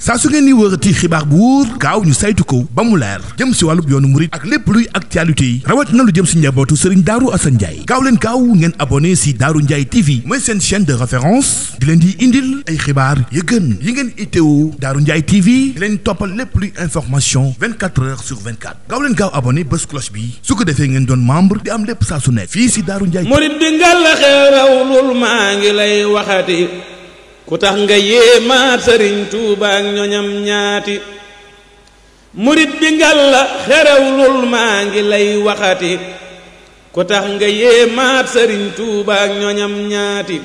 saa su ngeen ni wërati xibaar bu wóor gaaw ñu saytu ko ba mu leer jëm si wàllub yoonu murit ak lépp luy actualité yi rawat na lu jëm si njabootu Serigne Darou Assane Ndiaye gaaw leen gaaw ngeen abonné si Darou Ndiaye TV mooy seen chaîne de référence di leen di indil ay xibaar yu gën yi ngeen itteewu Darou Ndiaye TV di leen toppal lépp luy information 24 heures sur 24 gaaw leen gaaw abonné bés cloche bi su ko defee ngeen doon membre di am lépp saa su ne fii si Darou Ndiaye murit bi ngalla xeerawlul maa ngi lay waxati ku tax nga yéemaat Sëriñ Tuuba ak ñoñam ñaati murit bi ngalla xerawlul maa ngi lay waxati ku tax nga yéemaat Sëriñ Tuuba ak ñoñam ñaati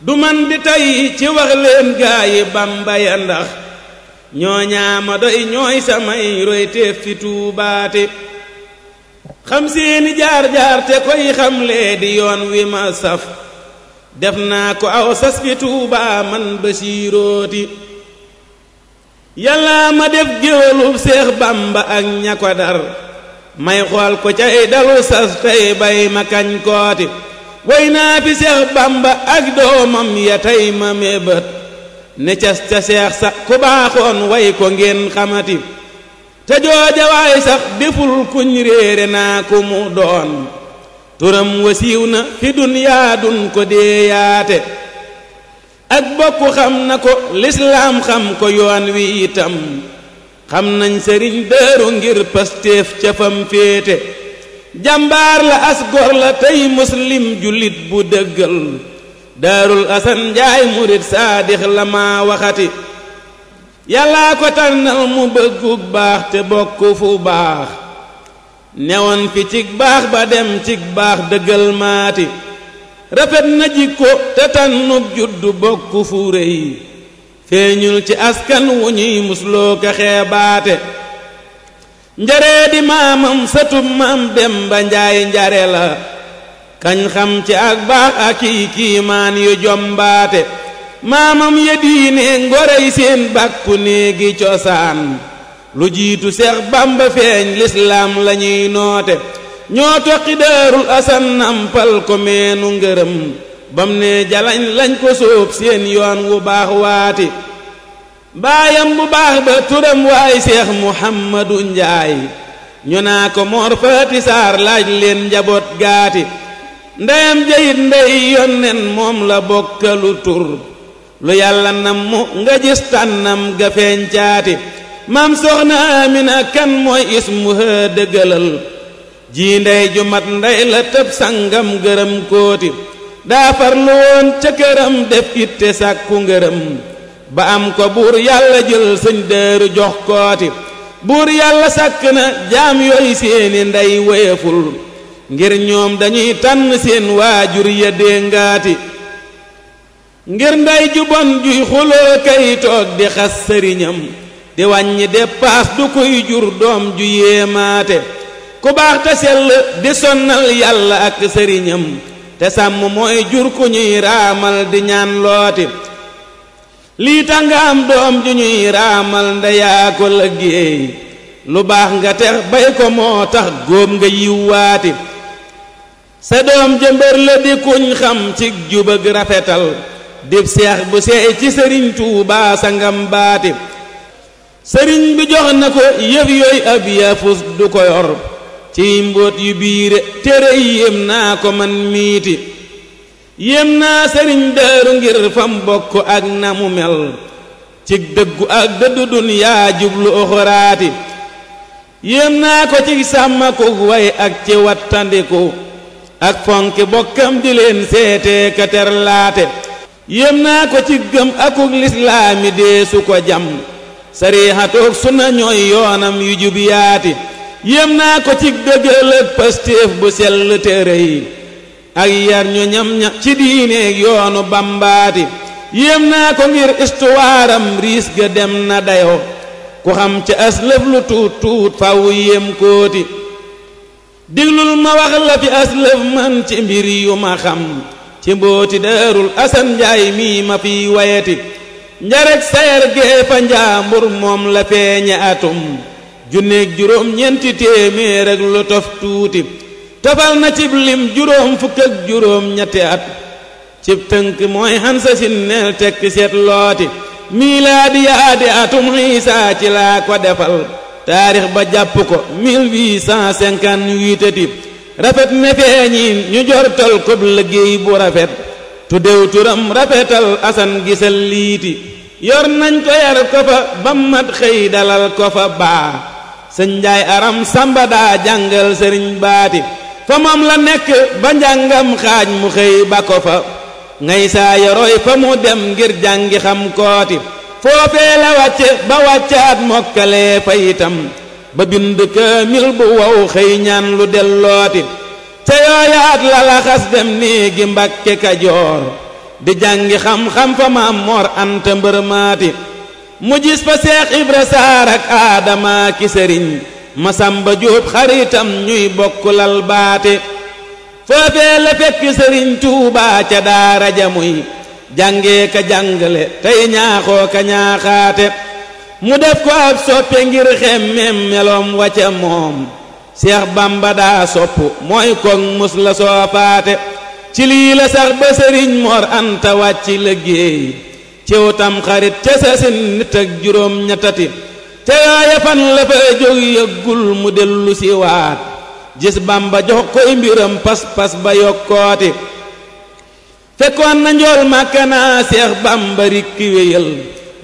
du man di tey ci wax leen gaayi Bamba ya ndax ñoo ñaama doy ñooy samay royteef fi tuubaate xam seeni jaar-jaar te koy xamlee di yoon wi ma saf def naa ko aw sas fi Tuuba man Basiirooti yàlla ma def géwalub Seex Bamba ak ña ko dar may xool ko cay dalu sas tey bay ma kañ kooti way naa fi Seex Bamba ak doomam ya tey ma mébét ne cas ca seex sa ku baaxoon way ko ngeen xamati te jooja waay sax deful kuñ réere naa ku mu doon turam wasiiw na fi dunyaa dun ko deeyaate ak bokku xam na ko lislaam xam ko yoon wi itam xam nañ Sëriñ Daaru ngir pastéef ca fam féete jàmbaar la as gor la tey muslim jullit bu dëggal Daarul Asan Njaay murit saadix la maa waxati yàllaa ko tànnal mu bëggu baax te bokk fu baax newoon fi cig baax ba dem cig baax dëggal maati rafet na jikko te tànnub juddu bokk fu rëy feeñul ci askan wu ñuy musloo ka xeebaate njaree di maamam satub maam Demba Njaay njare la kañ xam ci ak baax ak kiimaan yu jombaate maamam ya diine ngorey seen bàkku néegi cosaan lu jiitu Seex Bamba feeñ lislaam lañuy noote ñoo toqi Daarul Asan nampal ko meenu ngërëm bam ne jalañ lañ ko sóob seen yoon wu baax waati baayam bu baax ba turam waay Seex Muhammadu Njaay ñu naa ko Moor Faati Saar laaj leen njaboot gaati ndeyam jayit ndey yonnen moom la bokkalu tur lu yàlla nam mu nga gis tànnam ga feeñ caati maam Soxna Amina kan mooy ismuha dëggalal ji ndey ju mat ndey la tëb sangam gërëm kooti daa farlu woon ca këram def itte sàkku ngërëm ba am ko buur yàlla jël sëñ Daaru jox kooti buur yàlla sàkk na jaam yooyu seeni ndey woyeful ngir ñoom dañuy tànn seen waajur ya déngaati ngir ndey ju bon juy xuloo kay toog di xas sëriñam di wàññi dépaas du koy jur doom ju yéemaate ku baax te sell di sonnal yàlla ak sëriñam te sàmm mooy jur ku ñuy raamal di ñaan looti lii tax nga am doom ju ñuy raamal ndeyaa ko lëggéey lu baax nga tex bay ko moo tax góob nga yiwwaati sa doom jëmbër la di kuñ xam ci jubag rafetal dib seex bu seey ci Sëriñ Tuubaa sangam baati sëriñ bi jox na ko yëf yooy ab yafus du ko yor ci mbóot yu biire tere yéem naa ko man miiti yéem naa Sëriñ Daaru ngir fam bokk ak na mu mel ci dëggu ak dëddu dunyaa jublu oxoraati yéem naa ko ci sàmma ko way ak ci wattandiku ak fonki bokkam di leen seetee ka terlaate yéem naa ko ci gëm akuk lislaami dee su ko jam sariixatoog sunna ñooy yoonam yu jub yaati yéem naa ko ci dëggal ak pastéef bu sell te rëy ak yar ñu ñam ña ci diineeg yoonu bambaati yéem naa ko ngir istuwaaram riis ga dem na dayo ku xam ca aslëf lu tuut tuut faw yéem kooti diglul ma wax la fi aslëf man ci mbir yu ma xam ci mbooti Daarul Asan Njaay mii ma fi wayati njarek sayer gee fa njaambur moom la feeñe atum junneeg juróom ñeenti téeméer ak lu tof tuuti tofal na cib lim juróom fukk ak juróom ñetti at cib tënk mooy xansa sin neel tekki seet looti miilaadiyaadi atum Iisaa ci laa ko defal taarix ba jàpp ko 1858 rafet ne feeñiin ñu jortal ko liggéey bu rafet tuddew turam rafetal asan gisal liiti yor nañ ko yar ko fa ba mat xëy dalal ko fa baa sëñ Njaay aram samba daa jàngal sëriñ baati fa moom la nekk ba njàngam xaaj mu xëy ba ko fa ngay saa yoroy fa mu dem ngir jàngi xam kooti foofee la wàcce ba wàccaat mokkalee fa itam ba bind kaamil bu wow xëy ñaan lu dellooti ca yooyaat la laxas dem néegi Mbàkke Kajoor di jàngi xam-xam fa Maam Moor Anta Mbërmaati mu gis fa Seex Ibra Saar ak Aadama ki sëriñ Masamba Jóob xaritam ñuy bokk lal baate foofee la fekk sëriñ Tuubaa ca daara ja muy jàngee ka jàngale tey ñaaxoo ka ñaaxaate mu def ko ab soppe ngir xemmeem meloom wacca moom Seex Bamba daa sopp mooy koog mus la soofaate ci lii la sax ba sëriñ Mor Anta wàcc liggéey ciw tam xarit ca sasin nit ak juróom ñettati ca yooya fan la fa jóg yëggul mu dellu si waat gis Bamba jox koy mbiram pas-pas ba yokkooti fekkoon na njool Màkka naa Seex Bamba rikki wéyal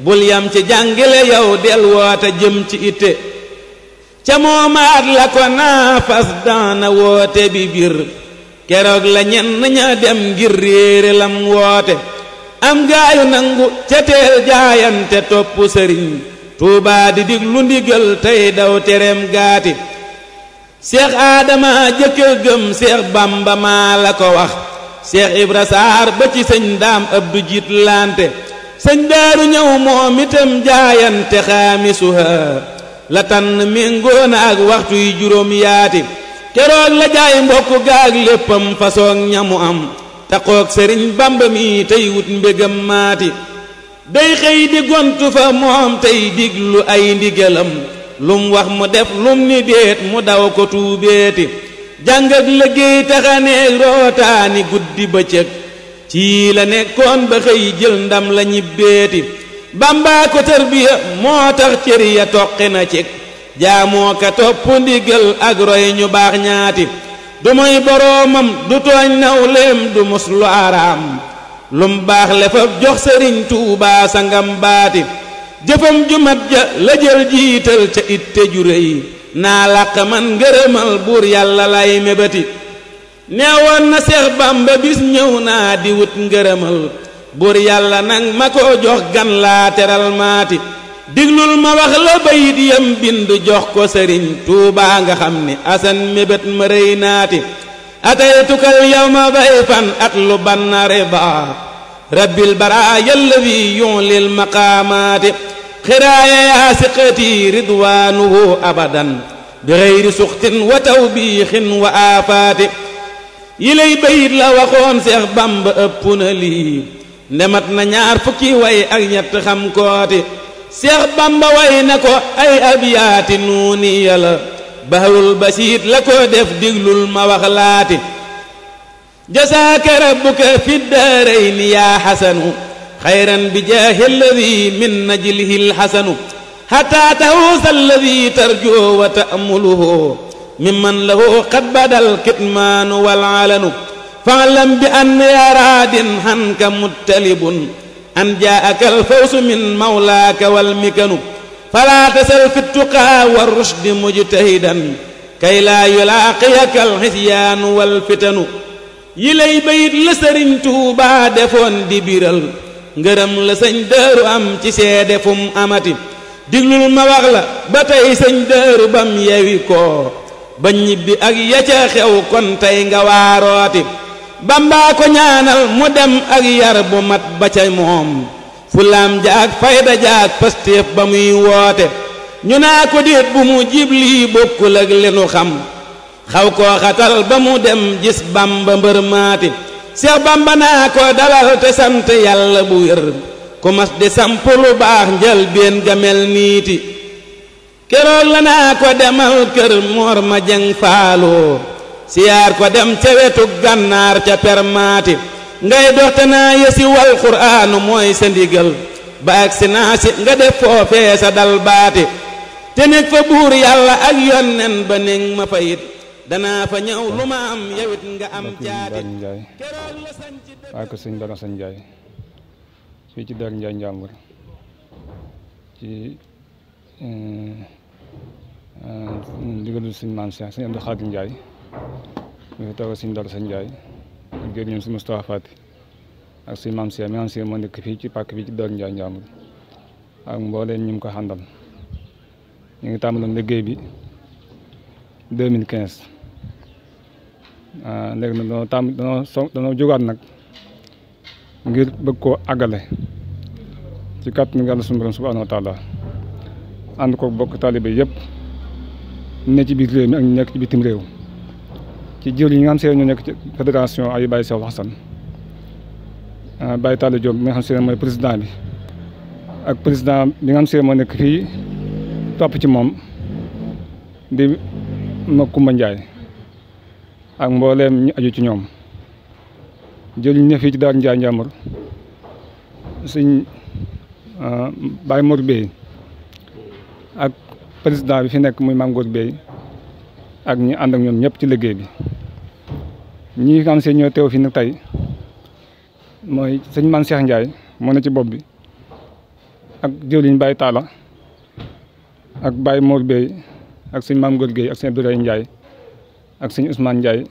bul yam ci jàngile yow del woote jëm ci itte ca moomaat la ko naa fas daana woote bi bir keroog la ñenn ña dem ngir réere lam woote am gaayu nangu ca teel jaayante topp sëriñ Tuubaa di diglu ndigal tey daw tereem gaati Seex Aadama jëkka gëm Seex Bamba maa la ko wax Seex Ibra Saar ba ci sëñ Daam Abdu jiit lante sëñ Daaru ñëw moom itam jaayante xaamisuha la tànn méngoona ak waxtu yi juróom yaati keroog la jaay mbokk gaag léppam fasoog ñamu am taqoog sëriñ Bamba mi tey wut mbégam maati day xëy di gontu fa moom tey diglu ay ndigalam lum wax mu def lum ni déet mu daw ko tuubeeti jàng ak liggéey taxaneeg rootaani guddi bëccëg ci la nekkoon ba xëy jël ndam la ñibbeeti Bamba ko tarbiya moo tax cër ya toqi na cig jaamoo ka topp ndigal ak roy ñu baax ñaati du moy boroomam du tooñ nawleem du mus lu araam lum baax le fa jox sëriñ Tuubaa sangam baati jëfam ju mat ja la jël jiital ca itte ju rëy naa làq man ngërëmal buur yàlla lay mébati neewoon na Seex Bamba bis ñëw naa di wut ngërëmal buur yàlla nang ma ko jox gan laa teral maati diglul ma wax la bayit yam bind jox ko sëriñ Tuubaa nga xam ni asan mébét ma rëy naati ataytukal yawma dayfan atlu banna rida rabbil baraaya alladi yulil maqaamaati xiraaya yaa siqati ridwaanuhu abadan bi xeyri suxtin wa tawbiixin wa aafaati yi lay bayit la waxoon Seex Bamba ëpp na lii ndemat na ñaar fukki way ak ñett xam kooti Seex Bamba way na ko ay abyaati nuuni yàlla bahrul basiit la ko def diglul ma wax laati jasaaka rabbuka fi daarayni yaa xasanu xayran bi jaahi alladi min najlihi alxasanu xataa tahuusa alladi tarjoo wa ta'muluhu mimman lahu qad badal kitmaanu wal alanu fa'lam bi anna yaa raadin hanka muttalibun an jaa'aka alfawsu min mawlaaka wal mikanu falaa tasal fi tuqaa war rushdi mujtahidan kay laa yulaaqiyaka alxisyaanu wal fitanu yi lay bayit la sëriñ Tuubaa defoon di biral ngërëm la sëñ Daaru am ci seede fum amati diglul ma wax la ba tey sëñ Daaru bam yewi ko ba ñibbi ak ya ca xew kon tey nga waarooti Bamba ko ñaanal mu dem ak yar bu mat ba ca moom fulaam jaag fayda jaag pastéef ba muy woote ñu naa ko déet bu mu jiblii bokkul ak lenu xam xaw koo xatal ba mu dem gis Bamba mbër maati Seex Bamba naa ko dalal te sant yàlla bu wér ku mas di samp lu baax njël béen ga mel niiti keroog la naa ko demal kër Moor ma jeng faaloo siyaar ko dem ca wetu gànnaar ca permaati ngay doxte naa yesi wal quraanu mooy sa ndigal ba ak si naasi nga def foofee sa dal baati te nekk fa buur yàlla ak yonnen ba néeg ma fa it danaa fa ñëw lu ma am yawit nga am caati keroog la sañ ci waa ko sëñ Dara Assane Ndiaye fii ci Darou Ndiaye Njàmbur ci ndigalu sëñ Maam Cheikh sëñ Abdou Khadir Ndiaye ñu fi taw sëñ Dara Assane Ndiaye ak jër ñoom si Moustapha Fati ak sëñ Maam Cheikh moo nekk fii ci pàkk fii ci Darou Ndiaye Njàmbur ak mbooleen ñu ko xàndal ñu ngi tàmbaloon liggéey bi 2015 léegi nag danoo jógaat nag ngir bëgg koo àggale ci kàttanu Yàlla sunu borom subhanahu wa taala ànd ko bokk taalibe yëpp ne ci biir réew mi ak ñu nekk ci bitim réew ci jël yi nga xam see ñoo nekk ci fédération ay Baye Cheikh Hassan Baye Talla Diop mi nga xam see mooy président bi ak président bi nga xam see moo nekk fii topp ci moom di Makumba Ndiaye ak mbooleem ñu aju ci ñoom jël ñu ne fii ci Darou Ndiaye Njàmbur suñ Baye Mor Bey ak président bi fi nekk muy Mame Gor Bey ak ñi ànd ak ñoom ñëpp ci liggéey bi ñi xam se ñoo teew fi nag tey mooy sëñ Man Cheikh Ndiaye moo ne ci bopp bi ak jëwriñ Baye Talla ak Baye Mor Bey ak sëñ Mame Gor Gueye ak sëñ Abdoulaye Ndiaye ak sëñ Ousmane Ndiaye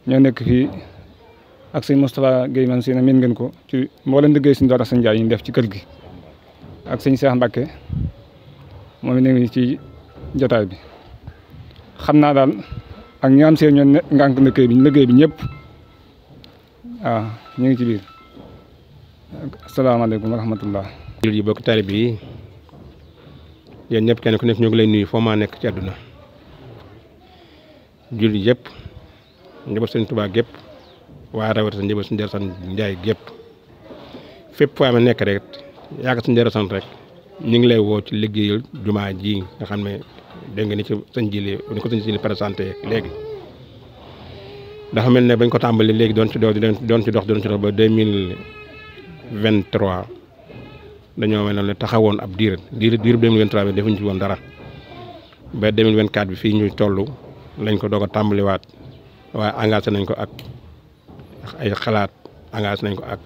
ñoo nekk fii ak sëñ Moustapha Gueye man si na miin ngeen ko ci mboolem liggéey sëñ Dara Assane Ndiaye yi ñu def ci kër gi ak sëñ Cheikh Mbacke moom it nekk ci jotaay bi xam naa daal ak ñi am see ñoo ngànk liggéey bi ñëpp waaw ñu ngi ci biir asalaamaaleykum wa rahmatullah. jullit yi bokk taalibe yi yéen ñëpp kenn ku nekk ñu ngi lay nuyu foo maa nekk ci àdduna jullit yëpp njaboot sëñ Tuubaa gépp waaye rawatina njaboot sëñ Dara Assane Ndiaye gépp fépp foo amee nekk rek yaakaar sëñ Dara Assane rek ñu ngi lay woo ci liggéeyal jumaa ji nga xam ne dégg nga ni ci sëñ Jili ni ko sëñ Jili présenté léegi dafa mel ne bañ ko tàmbali léegi doon ci dox ba 2023 dañoo mel ne taxawoon ab diir 2023 bi defuñ ci woon dara ba 2024 bi fii ñuy toll lañ ko doog a tàmbaliwaat waaye engagé nañ ko ak ay xalaat engagé nañ ko ak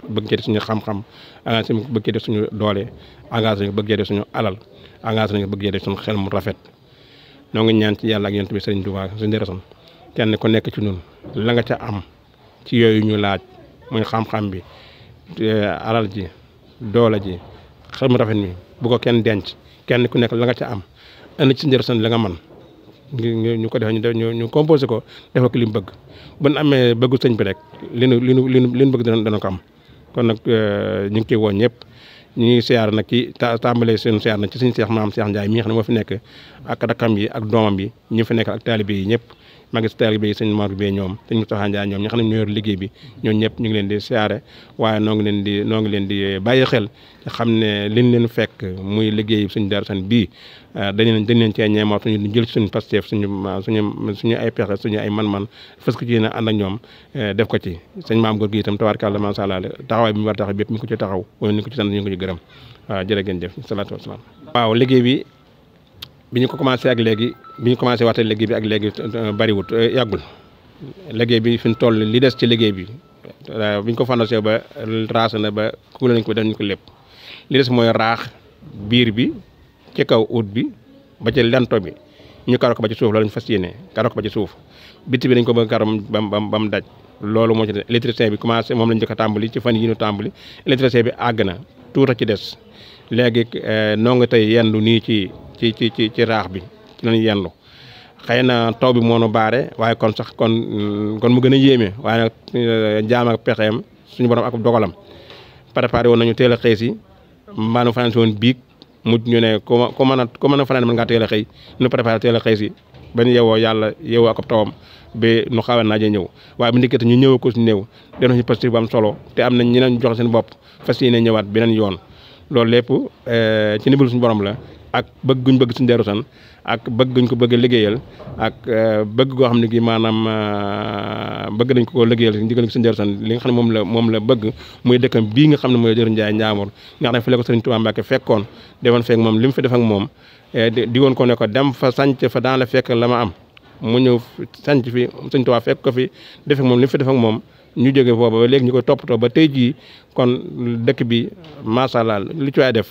bëgg cee def suñu xam-xam engagé nañ ko bëgg cee def suñu doole engagé nañ ko bëgg cee def suñu alal engagé nañ ko bëgg cee def suñu xel mu rafet noo ngi ñaan ci yàlla ak yonent bi Sëriñ Tuubaa Sëriñ Dara Assane kenn ku nekk ci ñun la nga ca am ci yooyu ñu laaj muy xam-xam bi alal ji doole ji xel mu rafet mi bu ko kenn denc kenn ku nekk la nga ca am indi ci Sëriñ Dara Assane la nga man ñu ko defee ñu composé ko defal ko li mu bëgg bu ñu amee bëggu sëñ bi rek li nu bëgg dana ko am kon nag ñu ngi ciy woo ñëpp ñu ngi siyaar nag ci tàmbalee seen siyaar nag ci suñu Seex Maam Cheikh Ndiaye mi nga xam ne moo fi nekk ak rakkam yi ak doomam bi ñu fi nekk ak taalibe yi ñëpp maa ngi si taalibe yi sëñ Mor Bey ñoom sëñ Moustapha Ndiaye ñoom ñi xam ne ñoo yor liggéey bi ñoom ñëpp ñu ngi leen di siyaare waaye noo ngi leen di bàyyi xel te xam ne liñ leen fekk muy liggéey suñu Dara Assane bii dañ leen cee ñeemoo suñu jël suñu Pastef suñu ay pexe suñu ay man-man fas ko ci yéen a ànd ak ñoom def ko ci sëñ Maam Gor gi itam tabaarkalla macha Allah taxawaay bi mu war a taxaw bépp mi ko ci taxaw wala ni ko ci sant ñu ngi ko ci gërëm waaw jërë ngeen jëf salaatu wasalaam. waaw liggéey bi bi ñu ko commencé ak léegi bi ñu commencé waxtaan liggéey bi ak léegi bariwut yàggul liggéey bi fi ñu toll li des ci liggéey bi bi ñu ko fandasee ba raase na ba ku nañ ko def ñu ko lépp li des mooy raax biir bi ci kaw ut bi ba ci lento bi ñu karo ko ba ci suuf loolu ñu fas yéene karo ko ba ci suuf bitti bi dañ ko bëgg karo ba mu daj loolu moo ci des électricien bi commencé moom lañ njëkk a tàmbali ci fan yi ñu tàmbali électricien bi àgg na tuuta ci des léegi noo nga tey yendu nii ci raax bi ci lañ yendu xëy na taw bi moo nu baare waaye kon mu gën a yéeme waaye nag jaam ak pexeem suñu borom ak dogalam préparé woon nañu teel a xëy si mbaanu fanaan si woon biig mujj ñu ne ku mën a fanaan mën ngaa teel a xëy ñu préparé teel a xëy si ba ñu yewoo yàlla yewoo ak tawam ba nu xaw a naajee ñëw waaye bu ndikkee ñu ñëw ko si néew def nañu positif bu am solo te am nañ ñeneen joxe seen bopp fas yéene ñëwaat beneen yoon loolu lépp ci ndimbalu suñu borom la ak bëgg guñ bëgg suñu Darou Assane ak bëgg guñ ko bëgg a liggéeyal ak bëgg goo xam ne gi maanaam bëgg nañ ko liggéeyal ndigal suñu Darou Assane li nga xam ne moom la bëgg muy dëkkam bii nga xam ne mooy Darou Ndiaye Njambour nga xam ne fi la ko Serigne Touba Mbacké fekkoon defoon fekk moom li mu fi def ak moom di woon ko ne ko dem fa sanc fa daan la fekk la ma am mu ñëw sanc fi Serigne Touba fekk ko fi def ak moom li mu fi def ak moom ñu jóge booba ba léegi ñu koy toppatoo ba tey jii kon dëkk bi macha allah lu ci waay def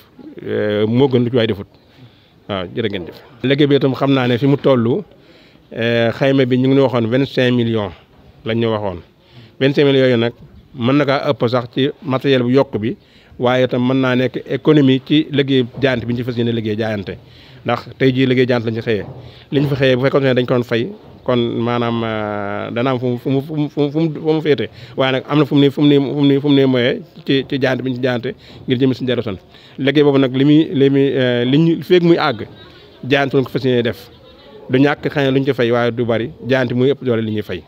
moo gën lu ci waay defut waaw jërë ngeen jëf. liggéey bi itam xam naa ne fi mu toll xayma bi ñu ngi waxoon 25 millions lañ ñu waxoon 25 millions yooyu nag mën na kaa ëpp sax ci matériel bu yokk bi waaye itam mën naa nekk économie ci liggéey jaayante bi ñu ci fas yéene liggéey jaayante ndax tey jii liggéey jaayante lañ ci xëyee li ñu fi xëyee bu fekkoon ne dañ ko doon fay. kon maanaam dana am fu mu féete waaye nag am na fu mu ne moyee ci jaante bi ñu ci jaante ngir jëmi suñu Darou Assane liggéey boobu nag li ñu feeg muy àgg jaante lañ ko fas yéene def du ñàkk xëy na lu ñu ci fay waaye du bari jaante muy ëpp doole li ñuy fay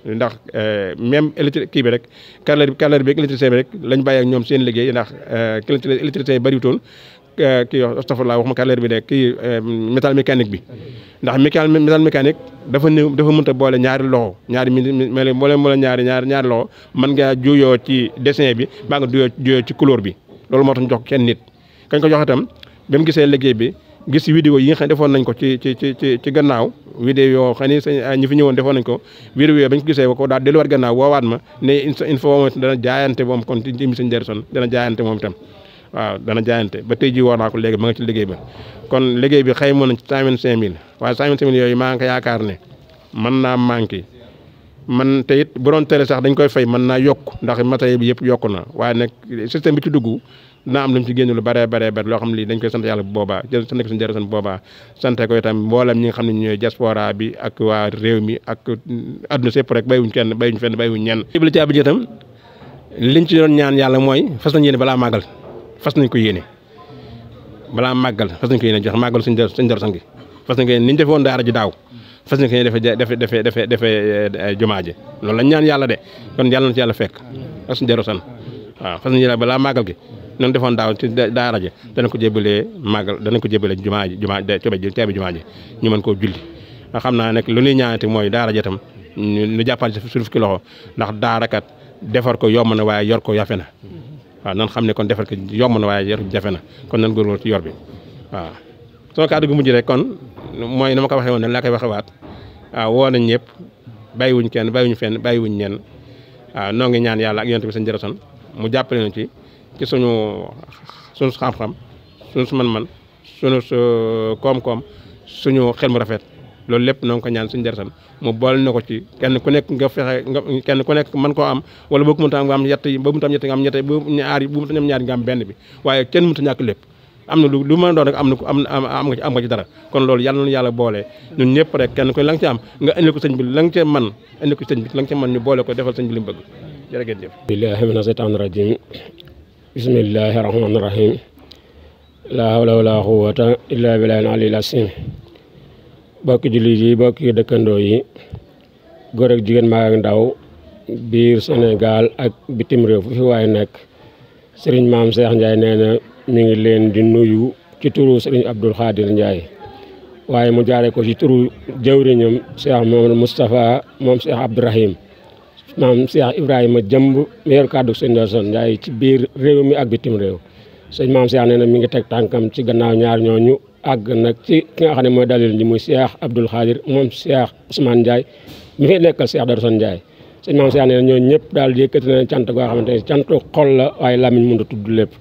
ndax même électricité kii bi rek carreleur bi ak électricité bi rek lañ bàyyi ak ñoom seen liggéey ndax électricité yi bariwutoon kii astafurlah waxuma carreleur bi de kii métal mécanique bi ndax métal mécanique dafa néew dafa mënta boole ñaari loxo ñaari loxo mën ngaa juyoo ci dessin bi baa nga juyoo ci couleur bi loolu moo tax ñu jox kenn nit kañ ko jox itam ba mu gisee liggéey bi gis vidéo yi nga xam ne defoon nañ ko ci gannaaw vidéo yoo xam ne ñi fi ñëwoon defoon nañ ko vidéo yooyu bañ ko gisee ko daal delluwaat gannaaw woowaat ma ne il faut dana jaayante moom kon ci jëmi Serigne Darou Assane dana jaayante moom itam waaw dana jaayante ba tey ji woo naa ko léegi ma nga ci liggéey ba kon liggéey bi xëy moon nañ ci 125 000 waaye 125 000 yooyu maa ngi ko yaakaar ne mën naa manqué man te it bu doon tere sax dañ koy fay mën naa yokk ndax matériel bi yëpp yokku na waaye nag système bi ci dugg dina am lu mu ci génn lu bare loo xam ne lii dañ koy sant yàlla bu boobaa sant ko suñu Darou Assane bu boobaa sante ko itam mboolem ñi nga xam ne ñooy diaspora bi ak waa réew mi ak adduna sépp rek bàyyiwuñ kenn bàyyiwuñ fenn bàyyiwuñ ñenn ibli ci abi itam liñ ci doon ñaan yàlla mooy fas nañ yéene balaa màggal fas nañ ko yéene balaa màggal fas nañ ko yéene jox màggal suñu Darou Assane gi fas nañ ko yéene ni ñu defoon daara ji daaw fas nañ ko yéene defee jumaa ji loolu lañ ñaan yàlla de kon yàlla na ci yàlla fekk ak suñu Darou Assane waaw fas nañ yéene balaa màggal gi noonu defoon daaw ci daara ji dana ko jébalee màggal dana ko jébalee jumaa ji caabi jumaa ji ñu mën koo julli nga xam naa nag lu ñuy ñaanati mooy daara ji itam ñu jàppal ci suñu fukki loxo ndax daara kat defar ko yomb na waaye yor ko yafe na waaw nan xam ne kon defar ko yomb na waaye yor jafe na kon nan góorgóorlu ci yor bi waaw sama kàddu gu mujj rek kon mooy na ma ko waxee woon ne laa koy waxewaat waaw woo nañ ñëpp bàyyiwuñ kenn bàyyiwuñ fenn bàyyiwuñ ñenn waaw noo ngi ñaan yàlla ak yonent bi Serigne Darou Assane mu jàppale na ci suñu xam-xam suñu man-man suñu koom-koom suñu xel mu rafet loolu lépp noo ngi ko ñaan Serigne Darou Assane mu boole na ko ci kenn ku nekk nga fexe kenn ku nekk mën koo am wala boo ko mënta am nga am yett yi ba mënta am ñett nga am ñett bu mënta ñam ñaar nga am benn bi waaye kenn mënta ñàkk lépp am na lu mën a doon rek am nga ci dara kon loolu yàlla na yàlla boole ñun ñëpp rek kenn ku la nga ci am nga indi ko sëñ bi la nga ca man indi ko sëñ bi la nga ca man ñu boole ko defal sëñ bi li mu bëgg jërë ngeen jëf billahi mina seytaani rajim bismillahi rahmaani rahim la hawla wala quwwata illa billahi al-aliyyil azim bokki jullit yi bokki dëkkandoo yi góor ak jigéen mag ak ndaw biir Sénégal ak bitim réew fu fi waaye nekk sëriñ maam Cheikh Ndiaye nee na mi ngi leen di nuyu ci turu sëriñ Abdoul Khadir Ndiaye waaye mu jaare ko ci turu jëwriñam Cheikh Mamadou Moustapha moom Cheikh Abdourahim maam Cheikh Ibrahima jëmb yor kàddu sëriñ Darou Assane Ndiaye ci biir réew mi ak bitim réew sëriñ maam Cheikh nee na mi ngi teg tànkam ci gannaaw ñaar ñooñu àgg nag ci ki nga xam ne mooy dalil ñi muy Cheikh Abdoul Khadir moom Cheikh Ousmane Ndiaye mi fi nekkal Cheikh Darou Assane Ndiaye sëñ maam Cheikh nee na ñooñu ñëpp daal di yëkkati na cant goo xamante ne cantu xol la waaye lamiñ mënut a tudd lépp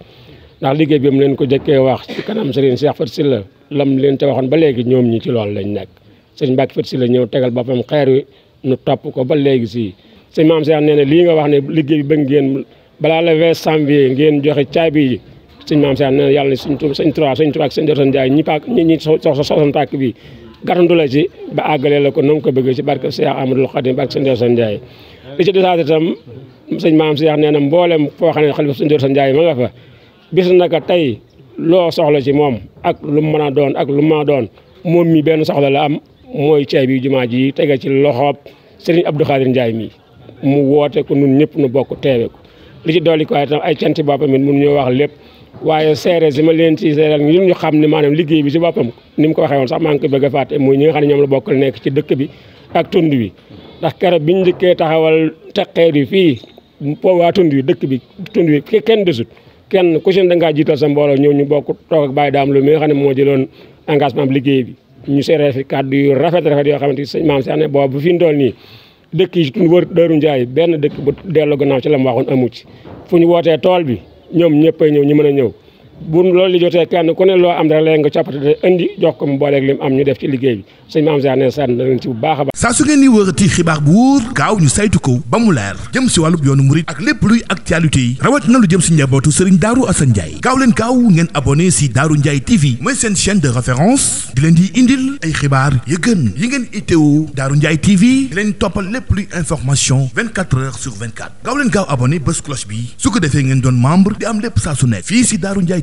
ndax liggéey bi mu leen ko jëkkee wax ci kanam Serigne Cheikh Faty Sylla lam leen ca waxoon ba léegi ñoom ñi ci loolu lañ nekk sëñ Mbacke Faty Sylla ñëw tegal boppam xeer wi nu topp ko ba léegi si sëñ maam Cheikh nee na lii nga wax ne liggéey bi bëgg ngeen balaa le 20 janvier ngeen joxe caabi yi sëñ maam Cheikh nee na yàlla sëñ Tuubaa ak sëñ Darou Assane Ndiaye ñi soxla tàkk bi garantu la ci ba àggalee la ko na nga ko bëgg ci barke Cheikh Amadou Khadim barke sëñ Darou Assane Ndiaye li ci desaat itam sëñ maam Cheikh nee na mboolem foo xam ne xalifa sëñ Darou Assane Ndiaye ma nga fa bis naka tey loo soxla ci moom ak lu mu mën a doon ak lu mu mën a doon moom mi benn soxla la am mooy ceeb bi jumaa ji tege ci loxoob Serigne Abdou Khadir Ndiaye mi mu woote ko nun ñëpp nu bokk teewe ko li ci dolli ko itam ay canti boppam it mun ñoo wax lépp waaye seere si ma leen ci seeral ñun ñu xam ne maanaam liggéey bi si boppam ni mu ko waxee woon sax maa ngi koy bëgg a fàtte muy ñi nga xam ne ñoom la bokkal nekk ci dëkk bi ak tund wi ndax keroog biñ njëkkee taxawal teqeer yi fii waa tund wi dëkk bi tund wi kenn desut kenn ku si ne da ngaa jiital sa mbooloo ñëw ñu bokk toog ak Baye Dame Lo mi nga xam ne moo jëloon engagement liggéey bi ñu seere fi kàddu yu rafet yoo xamante ni sëñ maam si ne boobu bu fi ñu toll nii dëkk yi tund wër Daaru Njaay benn dëkk bu delloo gannaaw ci la mu waxoon amu ci fu ñu wootee tool bi ñoom ñëppay ñëw ñu mën a ñëw bu loolu li jotee kenn ku ne loo am rek léegi nga coppate indi jox ko mu booleeg lim am ñu def ci liggéey bi sëñ Maam Cheikh ne sant na leen ci bu baax a baax. saa su ngeen di wërati xibaar bu wóor gaaw ñu saytu ko ba mu leer jëm si wàllub yoonu murit ak lépp luy actualité yi rawatina lu jëm si njabootu Serigne Darou Assane Ndiaye gaaw leen gaaw ngeen abonné si Darou Ndiaye TV mooy seen chaîne de référence di leen di indil ay xibaar yu gën yi ngeen itteewu Darou Ndiaye TV di leen toppal lépp luy information 24 heures sur 24 gaaw leen gaaw abonné bés cloche bi su ko defee ngeen doon membre di am lépp saa su nekk fii si Darou Ndiaye